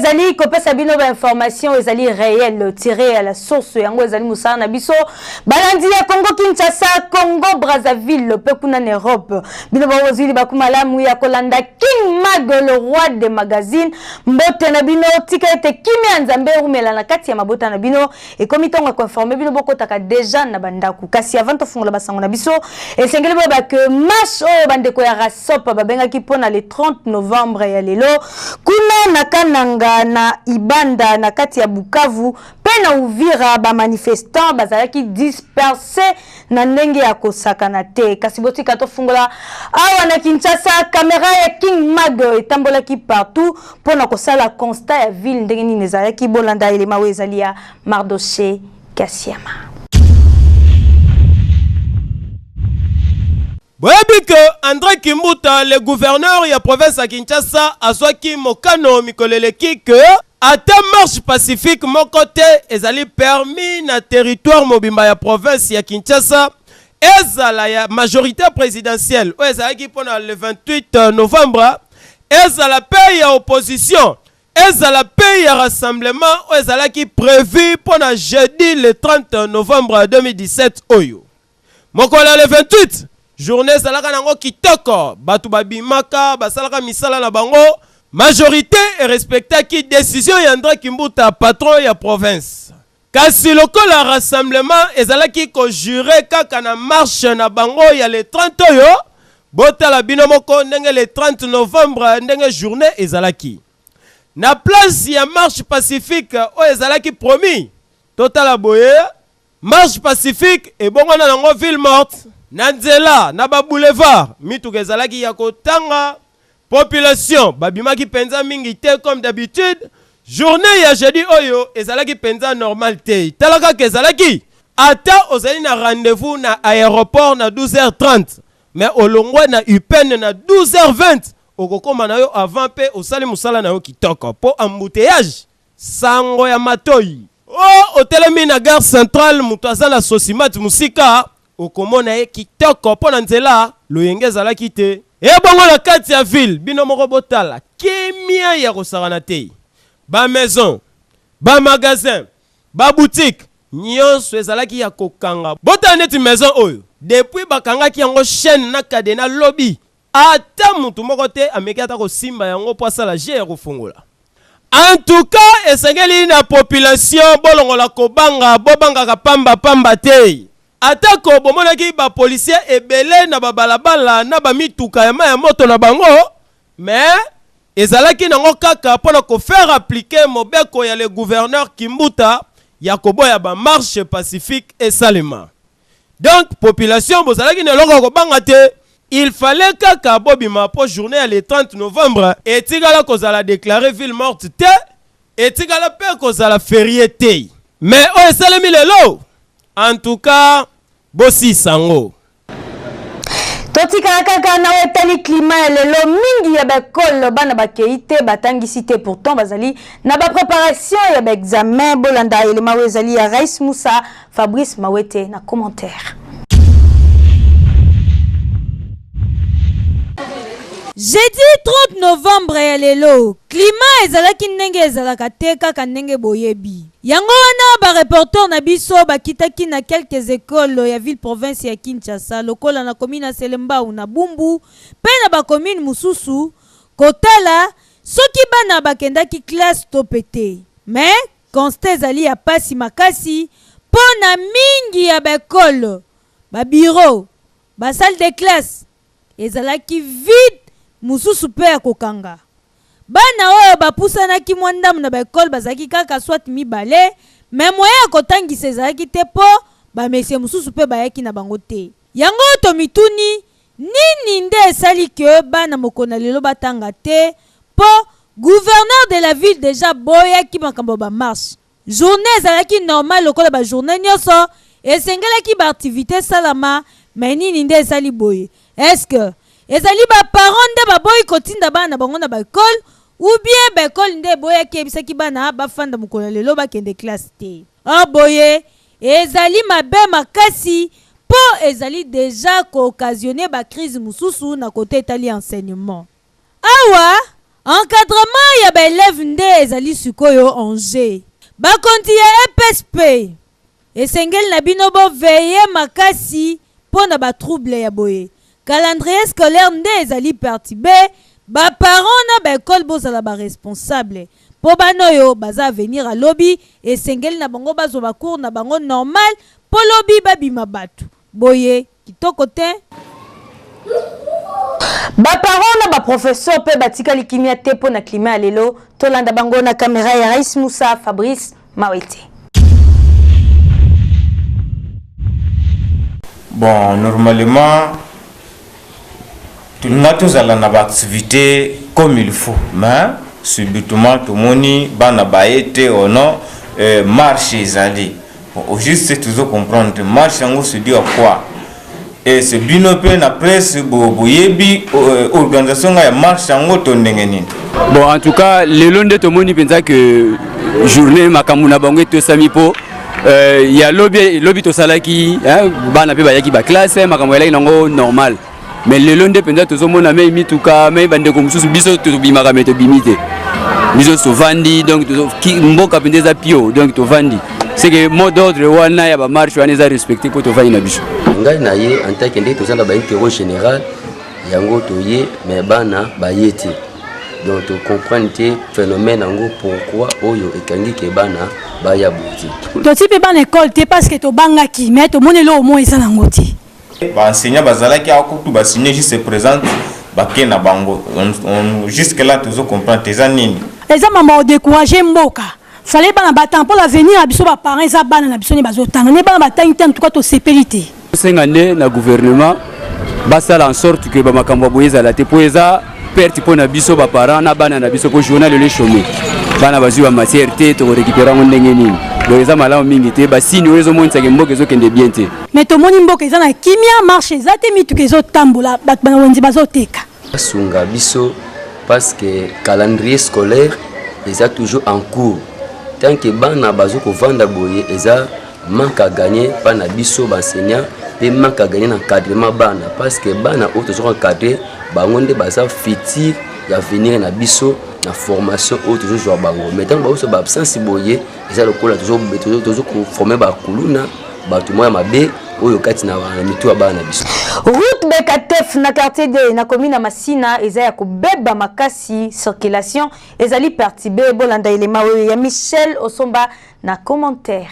ezali kopesa bino ba information ezali réel tiré à la source, yango ezali mosala na biso. Balandi ya Congo Kinshasa, Congo Brazzaville mpe kuna na Europe, bino bozwi libaku malamu ya kolanda King Mag, le roi des magazines. Mbote na bino, tika ete kimia ya Nzambe erumela na kati ya mabota na bino. Ekomi ntongo ya koinformer bino, bokotaka déjà na bandako. Kasi avant tofungola basango na biso, esengeli boyeba ke marche oyo bandeko ya Rasop babengaki mpona le 30 novembre ya lelo kuna na Kananga, na Ibanda, na kati ya Bukavu mpe na Uvira, bamanifestant bazalaki dispersé na ndenge ya kosakana te. Kasi botika tofungola awa na Kinshasa. Caméra ya King Mag etambolaki partout mpona kosala constat ya ville ndenge nini ezalaki. Bolanda elema oyo ezali ya Mardoche Kasiama. Boyebi ke André Kimbuta, le gouverneur ya province ya Kinshasa, azwaki mokano mikolo eleki ke ata marche pacifique moko te ezali permis na territoire mobimba ya province ya Kinshasa, ezala ya majorité présidentielle oyo ezalaki mpona le 28 novembre, ezala mpe ya opposition, ezala mpe ya rassemblement oyo ezalaki prévu mpona jeudi le 30 novembre 2017 oyo. Mokolo ya le 28, journée ezalaka nango kitoko, bato babimaka, basalaka misala na bango. Majorité erespectaki décision ya André Kimbuta, patron ya province. Kasi lokola rassemblement ezalaki kojurer kaka na marche na bango ya le 30 oyo, botala bino moko ndenge le 30 novembre, ndenge journée ezalaki. Na place ya marche pacifique oyo ezalaki promis, totala boye, marche pacifique ebongwana nango ville morte. Na nzela, na baboulevard, mituka ezalaki ya kotanga, population babimaki mpenza mingi te. Comme d'habitude, journée ya jeudi oyo ezalaki mpenza normal te. Tala kaka, ezalaki ata ozali na rendez-vous na aéroport na 12h30, mais olongwe na UPN na 12h20, okokóma na yo avant mpe osali mosala na yo kitoko, mpo embouteillage sango ya matoi. O otelemi na gare centrale, moto aza na socimat mosika, okomona ye kitoko, mpo na nzela loyenge ezalaki te. Ebongo na kati ya ville, bino moko botala, kimia ya kosakana te. Bamaison, bamagasin, baboutique nyonso ezalaki ya kokanga. Botala neti maison oyo, depuis bakangaki yango chaîne na cadenas lobi, ata mutu moko te ameki ata kosimba yango mpo asala je ya kofungola. En tout cas, esengeli na population bolongola kobanga, bobangaka pamba-pamba te. Atako bomonaki bapolisier ebele na babalabala na bamituka ya mai ya moto na bango, mais ezalaki nango kaka mpo na kofaire appliquer mobeko ya le gouverneur Kimbuta ya koboya bamarche pacifique esalema. Donc population, bozalaki na eloko ya kobanga te. Il fallait kaka bobima, mpo journée ya le 30 novembre etikala kozala déclaré ville morte te, etikala mpe kozala férié te. Mais oyo esalemi lelo, en tout cas bosisa yango. Totikala kaka na oyo etali climat ya lelo. Mingi ya baekole, bana bakei te, batangisi te, pourtant bazali na bapréparation ya baexamen. Bolanda elema oyo ezali ya Rais Musa, Fabrice Mawete na commentaire. Jeudi 30 novembre ya lelo, climat ezalaki ndenge ezalaka te, kaka ndenge boyebi yango wana. Bareporter na biso bakitaki na quelques écoles ya ville province ya Kinshasa, lokola na commune ya Selembao, na Bumbu mpe na bacommune mosusu, kotala soki bana bakendaki classe to pe te. Mais constat ezali ya pasi makasi, mpo na mingi ya baekole, babureau, basalle de classe ezalaki vide, mosusu mpe ya kokanga. Bana oyo bapusanaki mwa ndambo na baekole bazalaki kaka soit mibale, mais moyen ya kotangisa ezalaki te, mpo bamesie mosusu mpe bayaki na bango te. Yango tomituni, nini nde esali ke bana mokolo na lelo batanga te? Mpo gouverneur de la ville déjà boyaki makambo ya bamarche. Journée ezalaki normal lokola bajournée nyonso, esengelaki baaktivité esalama. Mais nini nde esali boye? Est-ce ezali baparent nde baboyi kotinda bana na bango na baekole, ou bien baekole nde eboyaki, eyebisaki bana bafanda mokolo ya lelo, bakende classe te? Or boye ezali mabe makasi, mpo ezali déjà kooccasionner bacrise mosusu na kote etali enseignement. Awa encadrement ya ba elèves nde ezali sikoyo en jeu. Bakonzi ya EPSP, esengeli na bino bo veiller makasi mpo na ba troubles ya boye. Calendrier scolaire nde ezali perturbe, ba parents na ba ecoles bozala ba responsables mpo bana oyo baza avenir ya lobi, esengeli na bango bazwa ba cours na bango normal mpo lobi babima batu. Boye kitoko te? Ba parents na ba professeurs pe batikali kimia te mpo na climat ya lelo. Tolanda bango na camera ya Rais Moussa Fabrice Mawete. Bon, normalement tolinga tozala na baactivité comme il faut, mais subitement tomoni bana baye te ono marche ezali. Bon, au juste tozo comprendre te marche yango se dit à quoi et c'est bino mpe na presse boyebi organisation nga ya marche yango to ndenge nini? Bon, en tout cas lelo nde tomoni mpenza que journée makambo na bango etosami mpo ya lobi lobi tosalaki bana mpe bayaki baclasse, makambo elaki nango normal, mais lelo nde mpenza tozomona mei mituka mei bandeko mosusu. Biso tobimaka me tobimi te, biso tovandi. Donc mboka mpenza eza pio, donc tovandi. C'est que mot d'ordre wana ya bamarche wana eza respecté mpo tovandi na biso. Ngai na ye en tant que nde toza na baintérêt général yango toye, mais bana baye te. Donc tocomprendre te phénomène yango, pourquoi oyo ekangi ke bana baya boye te. Toti mpe bana ekole te parce que tobangaki, mais tomoni eloko moko eza nango te. Baenseignant bazalaki awa kutu basigne juste présente, bake na bango. Jusque là tozo comprendre te eza nini. Eza mama odécourage mboka. Fallait bana batanga mpo l'avenir ya biso baparent eza bana na biso nde bazotanga. Nde bana batangi te, en tout cas tosepeli te. Tosenga nde na gouvernement basala en sorte que bamakambo ya boye ezala te, mpo eza perte mpo na biso baparent na bana na biso, mpo journal lelo echômé, bana bazwi bamatière te, tokorécupérer yango ndenge nini? Donc eza malamu mingi te, basigne oyo ezomonisaka mboka ezokende bien te. Mais tomoni mboka eza na kimia, marche eza te, mituka ezotambola, bato bana wenze bazoteka. Asunga biso parce que calendrier scolaire eza toujours en cours. Tant que bana bazo kovanda boye, eza manque à gagner mpa na biso baenseignant, mpe manque à gagner na encadrement bana, parce que bana oyo tozo encadre bango nde baza futur ya avenir na biso na formation oyo tozozwa bango. Mais ntango baoso baabsence boye, eza lokola tozo koforme bakuluna, bato moko ya mabe oyo kati na mitu ya bana na biso. Route Bekatef na quartier D na commune ya Masina eza ya kobeba makasi, circulation ezali perturbé. Bolanda elema oyo ya Michel Osomba na commentaire.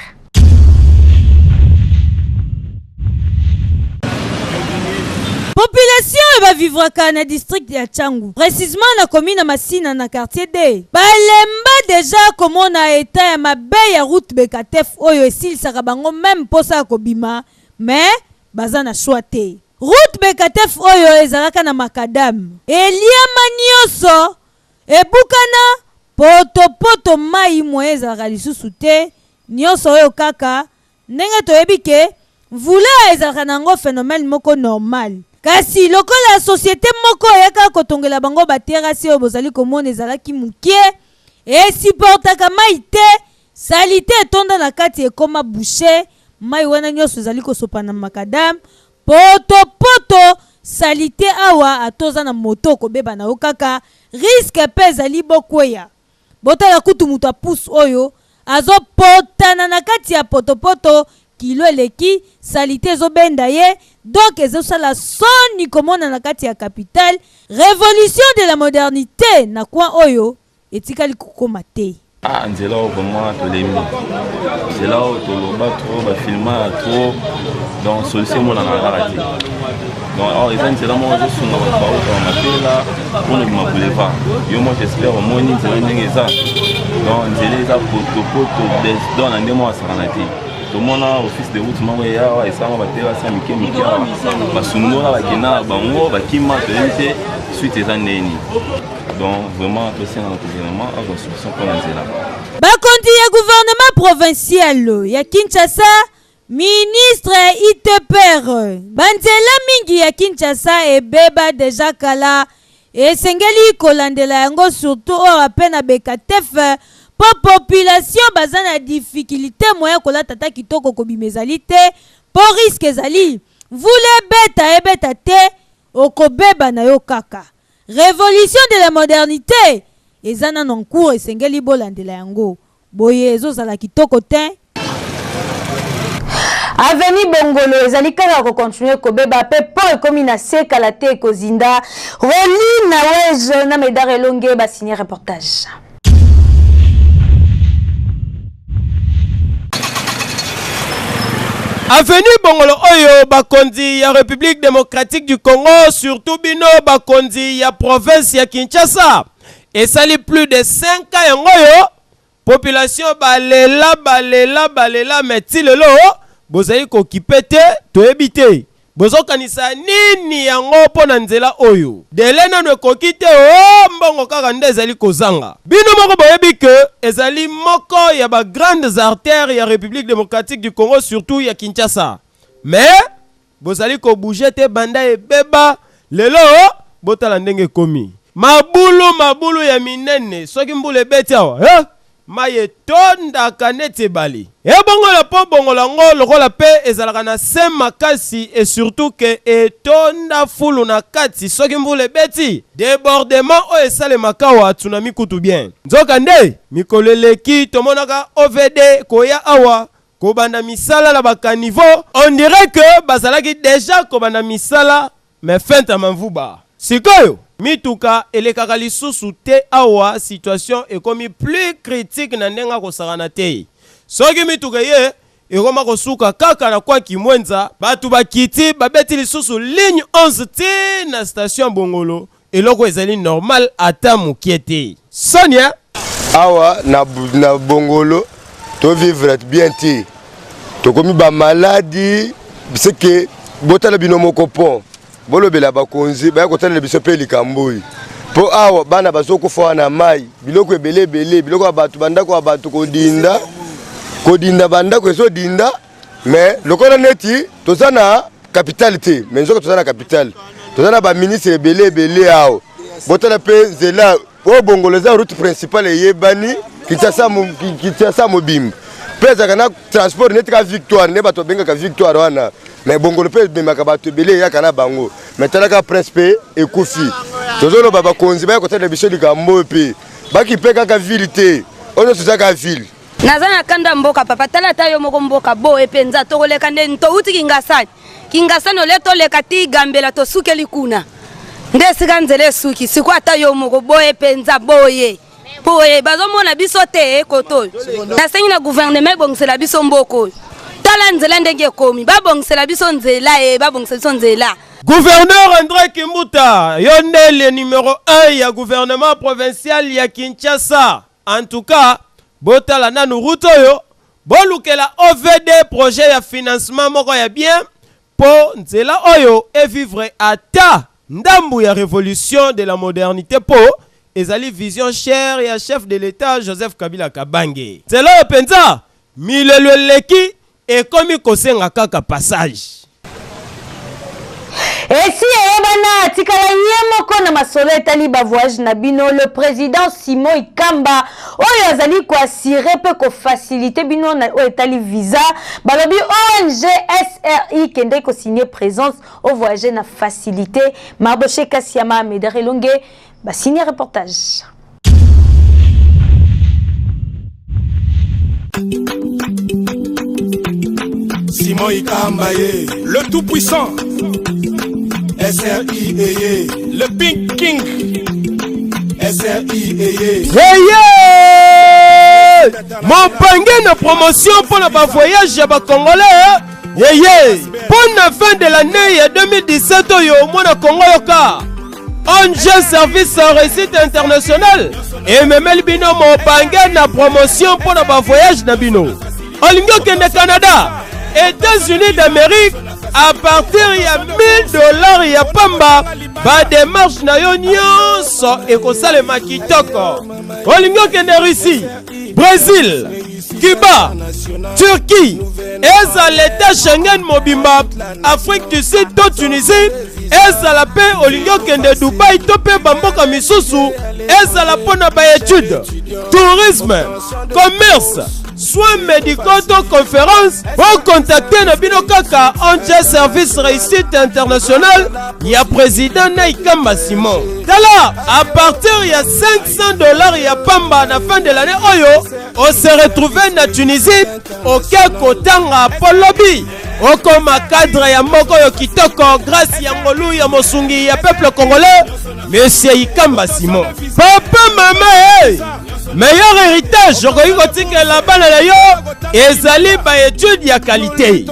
Population oyo bavivraka na district ya Tshangu, précisement na commune ya Masina na quartier D, balemba deja komona état ya mabe ya route Bekatef oyo esilisaka bango même mposa ya kobima, mais baza na choix te. Route Bekatef oyo ezalaka na macadam eliama nyonso, ebukana potopoto, mai moye ezalaka lisusu te. Nyonso oyo kaka ndenge toyebi ke mvula ezalaka nango phénomène moko normal, kasi lokola société moko eyaka kotongela bango baterrasse oyo bozali komona ezalaki mokie, esupportaka mai te, saleté etonda na kati, ekóma bouché, mai wana nyonso ezali kosopa na macadam, potopoto, saleté. Awa ata oza na moto, okobeba na yo kaka, risque mpe ezali bokweya. Botala kutu moto apusu oyo azopotana na kati ya potopoto, kilo eleki, saleté ezobenda ye. Donc ezosala soni komona na kati ya capitale révolution de la modernité na coin oyo etikali kokóma te. Ah, nzela oyo vraiment tolembi, nzela oyo toloba trop, bafilma ya trop, donc solution emonana kaka te. Donc awa eza nzela moko ezosunga bato bautaka Mapela mpona bima boulevard. Yo mo j'espère omoni nzela ndenge eza. Donc nzela eza potopoto, donc na nde moko asakana te. Tomona office de route moko eya awa, esalama baterrasse ya mike mike awa, basundola, bakenda na bango, bakima, toyebi te suite eza ndeni. Donc vraiment tosenga na gouvernement azwa solution mpona nzela. Bakonzi ya gouvernement provincial ya Kinshasa, ministre ya ITPR, banzela mingi ya Kinshasa ebeba deja kala, esengeli kolandela yango, surtout oyo ape na Bekatef, mpo population baza na difficulté moya kolata ta kitoko, kobima ezali te mpo risque ezali, mvula ebeta ebeta te, okobeba na yo kaka. Révolution de la modernité. eza nano en cours esengeli bolandela yango. Boye ezozala kitoko tein. Avenue Bongolo ezali kaka ko continuer kobeba pe pont ekomi na se kala te ekozinda. Rolly Nawej na Medard Elonge ba signer reportage. Avenue Bongolo oyo bakonzi ya République démocratique du Congo surtout bino bakonzi ya province ya Kinshasa esali plus de 5 ans yango oyo population balela balela balela mais ti lelo bozali kokipe te toyebi te bozokanisa nini yango mpo na nzela oyo dele nano ekoki te o mbongo kaka nde ezali kozanga bino moko boyebi ke ezali moko ya ba grandes artères ya République démocratique du Congo surtout ya Kinshasa mais Bozali ko bouger te banda ebeba lelo botala ndenge ekomi mabulu mabulu ya minene soki mbula ebeti awa he mayi etondaka neti ebale ebongola po bongola ngo lokola pe ezalaka na se makasi et surtout que etonda fulu na kati soki mbula ebeti debordement oyo esalemaka awa tsunami kutu bien nzoka nde mikolo eleki tomonaka OVD koya awa Kobanda misala na ba caniveaux, on dirait que bazalaki dejà kobanda misala mais fenta manvuba. Sikoyo mituka elekaka lisusu te awa situation ekomi plus critique na ndenge ya kosakana te. Soki mituka eye ekoma kosuka kaka na coin Kimwenza, batu bakiti babeti lisusu ligne 11 ti na station Bongolo Eloko ezali normal ata mukie te. Soni hein? Awa na, na Bongolo to vivre bien te, tokomi ba maladi seke botala bino moko pont bolobela bakonzi baya kotalela biso mpe likambo oyo mpo awa bana bazokufa wana mai biloko ebele ebele biloko ya bato bandako ya bato kodinda kodinda bandako ezodinda mais lokola neti toza na capitale te mais nzoka toza na capitale toza na baministre ebele ebele awa botala mpe nzela oyo bongolo eza route principale eyebani kinshasa mobimba mpe ezalaka na transport neti ka victoire nde bato babengaka victoire wana mais bongolo mpe ememaka bato ebele eyaka na bango mais talaka prince mpe ekufi tozoloba bakonzi baya kotalela biso likambo oyo mpe bakipe kaka ville te oyo nyonso eza kaka ville Naza na kanda mboka papa, tala ata yo moko mboka boye penza tokoleka nde towuti Kingasani. Kingasani ole toleka ti Gambela tosukeli kuna. Nde esika nzela esuki, sikoyo ata yo moko boye penza boye. Boye bazomona biso te eh, koto oyo. Nasengi na gouvernement ebongisela biso mboka oyo. Tala nzela ndenge ekomi, babongisela biso nzela eh, babongisela biso nzela. Gouverneur André Kimbuta, yo nde le numero 1 ya gouvernement provincial ya Kinshasa. En tout cas, botala nanu route oyo, bolukela OVD projet ya financement moko ya bien po nzela oyo e vivre ata ndambu ya revolution de la modernite po ezali vision chère ya chef de l'Etat Joseph Kabila Kabange. Nzela oyo penza milelo eleki Ekomi kosenga kaka passage. Esi eyebana atikala ye moko na masolo etali ba voyage na bino le president Simon Ikamba oyo azali ko assurer pe ko faciliter bino na oyo etali visa balobi ONG SRI kende ko signer présence au voyager na facilité Mardoché Kasiama Medar Elonge ba signer reportage. Simon Ikamba ye, le tout puissant. SRI eye, le Pink King. SRI eye. Hey, yeah! Mopange na promotion mpo na ba voyage ya ba congolais yeye mpo na fin de l'année ya 2017 oyo mwana Congo yoka ONG Service en Réussite Internationale ememeli bino mobange na promotion mpo na bavoyage na bino. Olingi okende Canada, États-Unis d'Amérique à partir ya 1000 dollars ya pamba, ba démarche na yo nyonso ekosalema kitoko. Olingi okende Russie, Brésil, Cuba, Turquie, ezala eta Schengen mobimba, Afrique du Sud to Tunisie, ezala mpe olingi okende Dubai to mpe bamboka misusu, ezala mpo na baetude, tourisme, commerce, soins médicaux to conférence, bocontacte na bino kaka ong Service Réussite International ya président Naikamba Simon. Tala, à partir ya 500 dollars ya pamba na fin de l'année oyo, ose retrouve na Tunisie, oke kotanga po lobi okoma cadre ya moko oyo kitoko grâce ya ngolu ya mosungi ya peuple congolais monsieur Ikamba Simon. Papa mama hey! Meilleur héritage okoki kotikela bana na yo ezali ba étude ya qualité.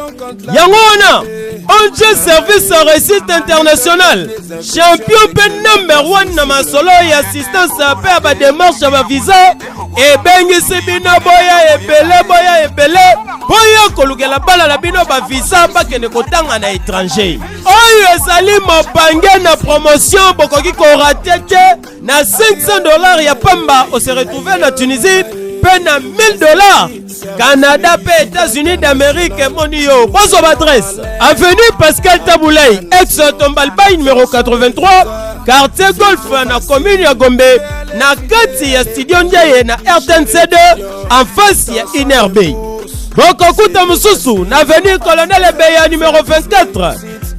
Yango wana ONG Service Réussite International champion mpe number one na masolo ya assistance mpe ya badémarche ya bavisa ebengisi bino boya ebele boya ebele boya kolukela bana na bino bavisa bakende kotanga na étranger. Oyo ezali mobange na promotion bokoki korate te na 500 dollars ya pamba ose retrouve na Tunisie mpe na 1000 dollars Canada mpe États-Unis d'Amérique. Emoni yo bozwa baadresse: avenue Pascal Taboulay, ex Tombalbay, numéro 83, quartier Golf, na commune ya Gombe, na kati ya studio Ndiaye na RTNC 2, en face ya INRB. Bokokuta mosusu na avenue Colonel Ebeya, numéro 24,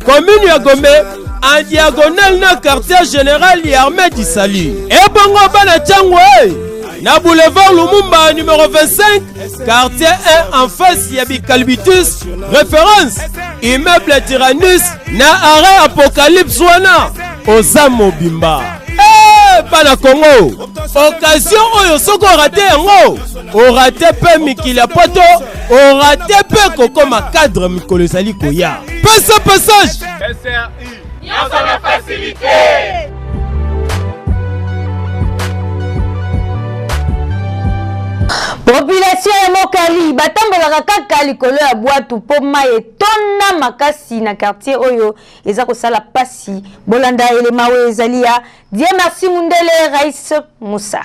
commune ya Gombe, en diagonale na quartier général ya armée du salut. Ebongo bana Tshangu e na boulevard Lumumba, numéro 25, quartier 1, en face ya Bicalbitus, référence immeuble Tyrannus na arrêt Apocalypse wana oza mobimba. Eh, bana Congo, occasion oyo soki orate yango, orate mpe mikili ya poto, orate mpe kokoma cadre mikolo ezali koya. Pesa passage. SRI nyonso na facilité. Population ya Mokali batambolaka kaka likolo ya bwatu mpo mai etonda makasi na quartier oyo eza kosala pasi. Bolanda elema oyo ezali ya Dieu merci Mundele Rais Musa.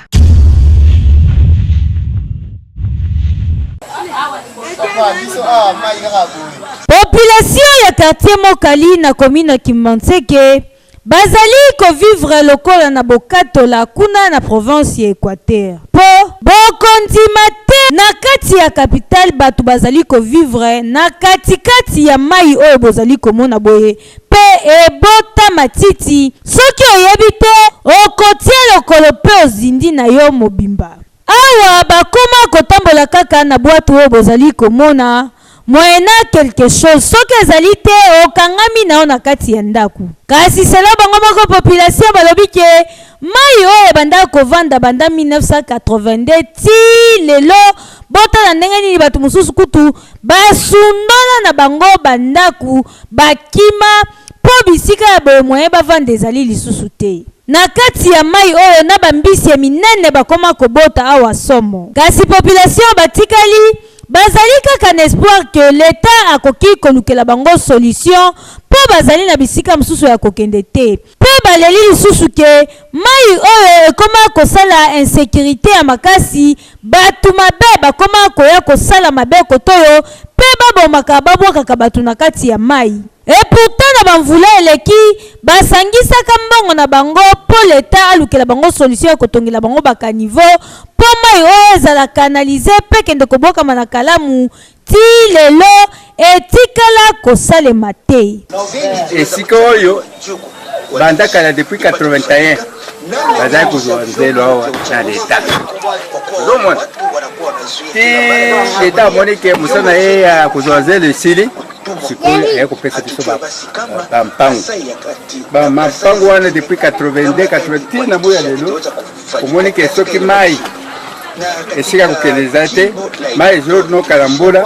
Population ya quartier Mokali na commune ya Kimbanseke bazali kovivre lokola na bokatola kuna na province ya Equateur. Po bokondima te, na kati ya capitale bato bazali kovivre na katikati ya mayi oyo bozali komona boye pe ebota matiti. Soki oyebi te, okotia lokolo pe ozindi na yo mobimba. Awa bakoma kotambola kaka na bwatu oyo bozali komona, moyennant quelque chose, soki ezali te okangami na yo na kati ya ndaku. Kasi selon bango moko population balobi ke mayi oyo ebanda kovanda banda 1982 tii lelo, botala ndenge nini batu mosusu kutu basundola na bango ba ndaku, bakima mpo bisika ya boye moyen bavanda ezali lisusu te. Na kati ya mayi oyo na ba mbisi ya minene bakoma kobota awa somo. Kasi population batikali bazali kaka na espoir que l'etat akoki kolukela bango solution mpo bazali na bisika mosusu ya kokende te. Mpe baleli lisusu que mayi oyo ekoma kosala insecurite ya makasi, batu mabe bakoma koya kosala mabe kotoyo mpe babomaka babwakaka batu na kati ya mayi. Et pourtant na ba mvula eleki basangisaka mbongo na bango mpo l'etat alukela bango solution ya kotongela bango ba caniveaux mpo mayi oyo ezala canalise mpe ekende kobwakama na kalamu, tii lelo etikala kosalema te. Esika oyo banda kala depuis 81 bazali kozwa nzelo awa na leta, ozomona ti leta amoni ke mosala na ye ya kozwa nzelo esili, sikoyo aye kopesa biso bampango, bampango wana depuis 82 80 na boya lelo. Omoni ke soki mai esika kokende eza te, mai ezonoka na mbula,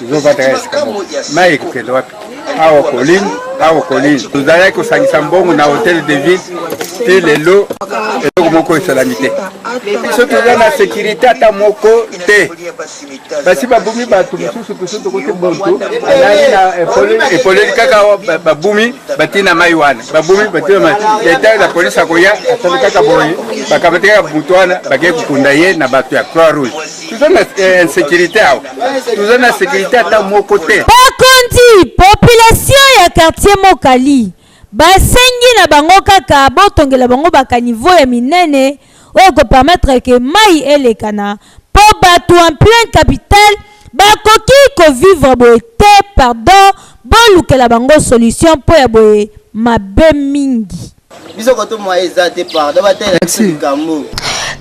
ezovandaka esika moko, mai ekokende wapi? Awa colline, awa colline, tozalaki kosangisa mbongo na hotel de ville, ti lelo eloko moko esalami te. Biso toza na sécurité ata moko te. Basi babumi bato mosusu, biso tokoki moto alali na epoleli kaka, babumi batii na mai wana, babumi batii na mai. Eta la polisi akoya asali kaka boye, bakamati kaka moto wana, bakei kokunda ye na bato ya Croix Rouge. Toza na insécurité awa, toza na sécurité ata moko te. Bakonzi population ya quartier Mokali basengi na bango kaka botongela bango ba caniveaux ya minene oyo ekopermettre ke mayi elekana. mpo bato en plein capital bakoki kovivre boye te. Pardon, bolukela bango solution mpo ya boye mabe mingi. Biso koto moyen eza te, pardon, batalela biso likambo.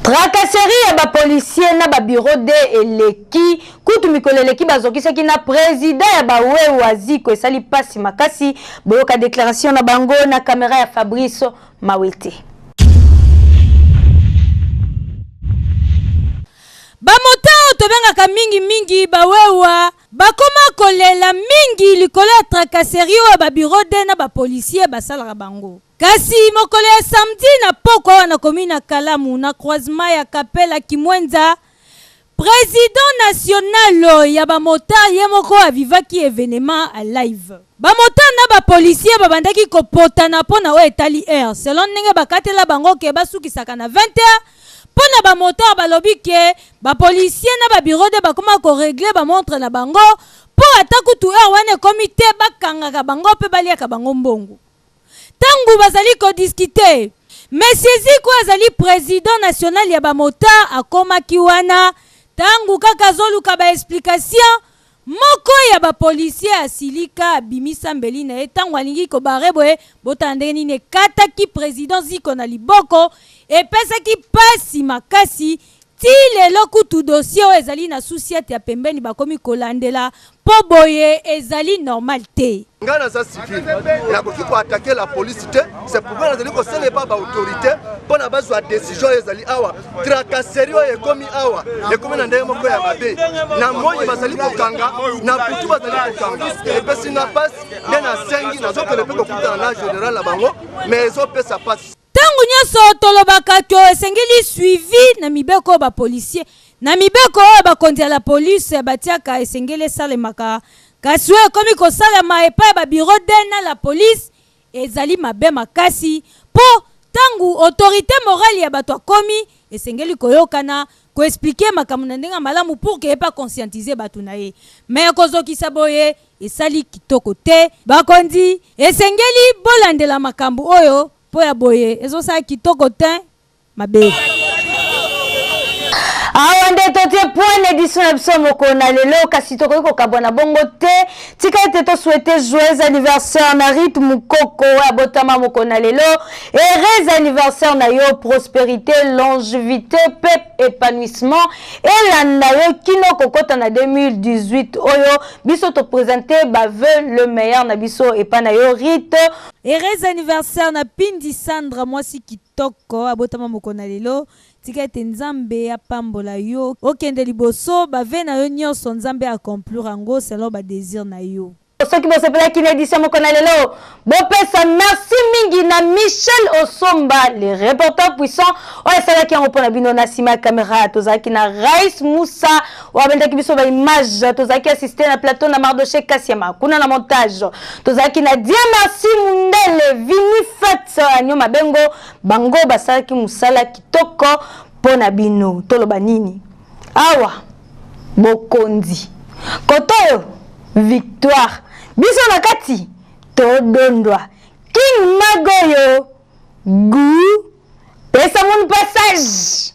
Tracasserie ya bapolicier na babureau de eleki kutu mikolo eleki bazokisaki na président ya bawewa ziko, esali mpasi makasi. Boyoka déclaration na bango na caméra ya Fabrice Mawete. Bamotard oyo tobengaka mingimingi bawewa bakoma kolela mingi likolo ya tracasserie oyo babureau de na bapolicier basalaka bango. Kasi mokolo ya samedi na pokwa awa na commune ya Kalamu, na croisement ya Kapela Kimwenza, president national ya bamotard ye moko avivaki evenement a live. Bamotard na bapolicier babandaki kopotana mpo na oyo etali heure, selon ndenge bakatela bango ke basukisaka na 20 heures. Mpo na bamotard, balobi ke bapolicier na babureau de bakoma koregle bamontre na bango, mpo ata kutu heure wana ekomi te, bakangaka bango mpe baliaka bango mbongo. Ntango bazali kodiskite, Monsieur Ziko azali president national ya bamotard akomaki wana. Ntango kaka azoluka baexplication, moko ya bapolicier asilika, abimisa mbeli na ye. Ntango alingi kobare boye, botala ndenge nini ekataki president Ziko na liboko, epesaki pasi makasi. Ti lelo kutu dossier oyo ezali na sous-ciat ya pembeni, bakomi kolandela mpo boye ezali normal te. Ngai naza civil, nakoki koattaquer la police te. C'est pourquoi nazali kosala epa baautorité mpo na bazwa décision oyo ezali awa. Tracasserie oyo ekomi awa ekomi na ndenge moko ya mabe. Na moi bazali kokanga, na butu bazali kokanga, epesi nga mpasi. Nde nasengi, nazokende mpe kokutana na général na bango, mais ezopesa mpasi. Ntango nyonso tolobaka to esengeli suivi na mibeko oyo bapolicier, na mibeko oyo bakonzi ya la police batiaka, esengeli esalemaka. Kasi oyo ekomi kosalema epai ya babureau de na la police ezali mabe makasi, mpo ntango autorité morale ya bato akomi, esengeli koyokana, koexpliquer makambo na ndenge ya malamu pour ke ye mpe aconscientiser bato na ye. Me ya kozokisa boye esali kitoko te. Bakonzi, esengeli bolandela makambo oyo, mpo ya boye ezosala kitoko te, mabe. Awa nde totie point na édition na biso mokolo na lelo, kasi tokoki kokabwana bongo te. Tika ete tosouhaite joyeux anniversaire na Rit Mukoko oyo abotama mokolo na lelo. Heureux anniversaire na yo, prospérité, longévité mpe épanouissement elanda yo kino kokota na 2018 oyo biso toprésente bavœux le meilleur na biso epai na yo, Rit. Heureux anniversaire na Pindi Sandra, mwasi kitoko abotama mokolo na lelo. Tika ete Nzambe apambola yo, okende liboso, bavœux na yo nyonso Nzambe accomplir yango selon badésir na yo. Soki bosepelaki na édition moko na lelo, bopesa merci mingi na Michel Osomba, le reporter puissant oyo asalaki yango mpona bino. Na nsima ya caméra tozalaki na Rais Musa oyo abendaki biso baimage. Tozalaki assisté na plateau na Mardoche Kasiama. Kuna na montage tozalaki na Dieu Merci Mundele, Vini Fat, Anio Mabengo. Bango basalaki mosala kitoko mpo na bino. Toloba nini awa? Bokonzi koto oyo, victoire biso na kati todondwa. King Magoyo gu pesa munu passage.